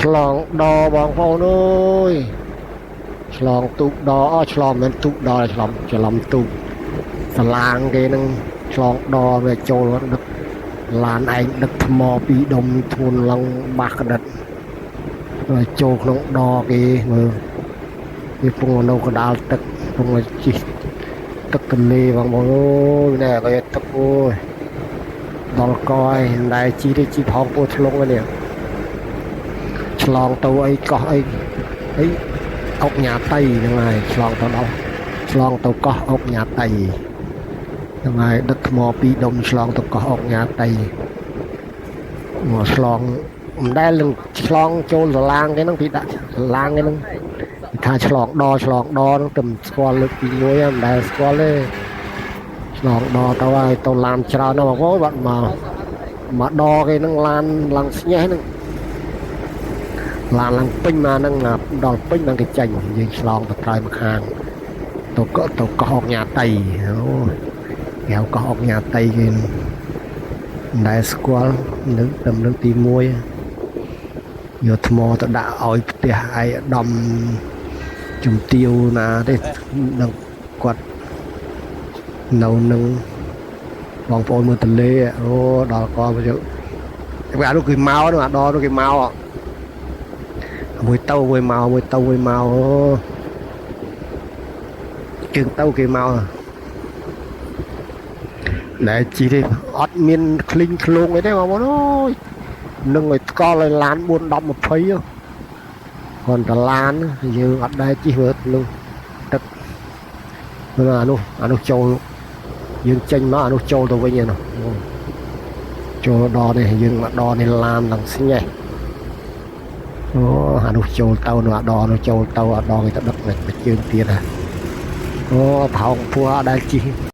ឆ្លងដបងប្អូនអើយឆ្លងទូកដអឆ្លងមិនមែនទូកដឆ្លងច្រឡំទូកសាឡាងគេនឹងឆ្លងដវាចូលដឹកឡានឯងដឹកថ្មពីរដុំធ្ងន់ឡើងបាសក្តិតហើយចូលក្នុងដគេមើលវាពងនៅកណ្ដាលទឹកពងជិះទឹកទន្លេបងប្អូនអើយណែគេទឹកអូយដល់កហើយមិនដែលជីទេជីផងពោះធ្លុងនេះឆ្លងទៅអីកោះអីអីអុកញ៉ាតៃហ្នឹងហើយឆ្លងទៅដល់ឆ្លងទៅកោះអុកញ៉ាតៃហ្នឹងហើយដឹកថ្មពីរដុំឆ្លងទៅកោះអុកញ៉ាតៃមកឆ្លងមិនដែលនឹងឆ្លងចូលសាឡាងគេហ្នឹងពីដាក់សាឡាងគេហ្នឹងគេថាឆ្លងដឆ្លងដហ្នឹងទៅស្គាល់លើកទី1មិនដែលស្គាល់ទេឆ្លងដទៅហើយទៅឡានច្រើនណាស់បងប្អូនបាត់មកមកដគេហ្នឹងឡានឡើងស្ញេះហ្នឹងឡានឡើងពេញមកហ្នឹងដល់ពេញបានគេចេញយើងឆ្លងទៅត្រើយមកខាងទៅកោះទៅកោះអុកញ៉ាតៃអូគេហៅកោះអុកញ៉ាតៃគេហ្នឹងមិនដែលស្គាល់លើកតែលើកទី1យកថ្មទៅដាក់ឲ្យផ្ទះឯកឧត្តមជំទាវណាទេនឹងគាត់នៅនឹងបងប្អូនមើលទន្លេអូដល់កមកយកអានោះគេមកនោះអាដនោះគេមកមួយទៅមួយមកមួយទៅមួយមកអូជើងទៅគេមកដែលជីទេអត់មានឃ្លីងឃ្លងអីទេបងប្អូនអើយនឹងឲ្យថ្កល់ឲ្យឡាន4 10 20គាត់តឡានយើងអត់ដែលជិះមើលនោះទឹកមើលអានោះអានោះចូលយើងចេញមកអានោះចូលទៅវិញឯនោះចូលដល់នេះយើងមកដល់នេះឡានឡើងស្ញេះអូអានោះចូលទៅនោះអាដនោះចូលទៅអាដគេទៅដឹកមកជើងទៀតហ่ะអូថោងពោះអត់ដែលជិះ។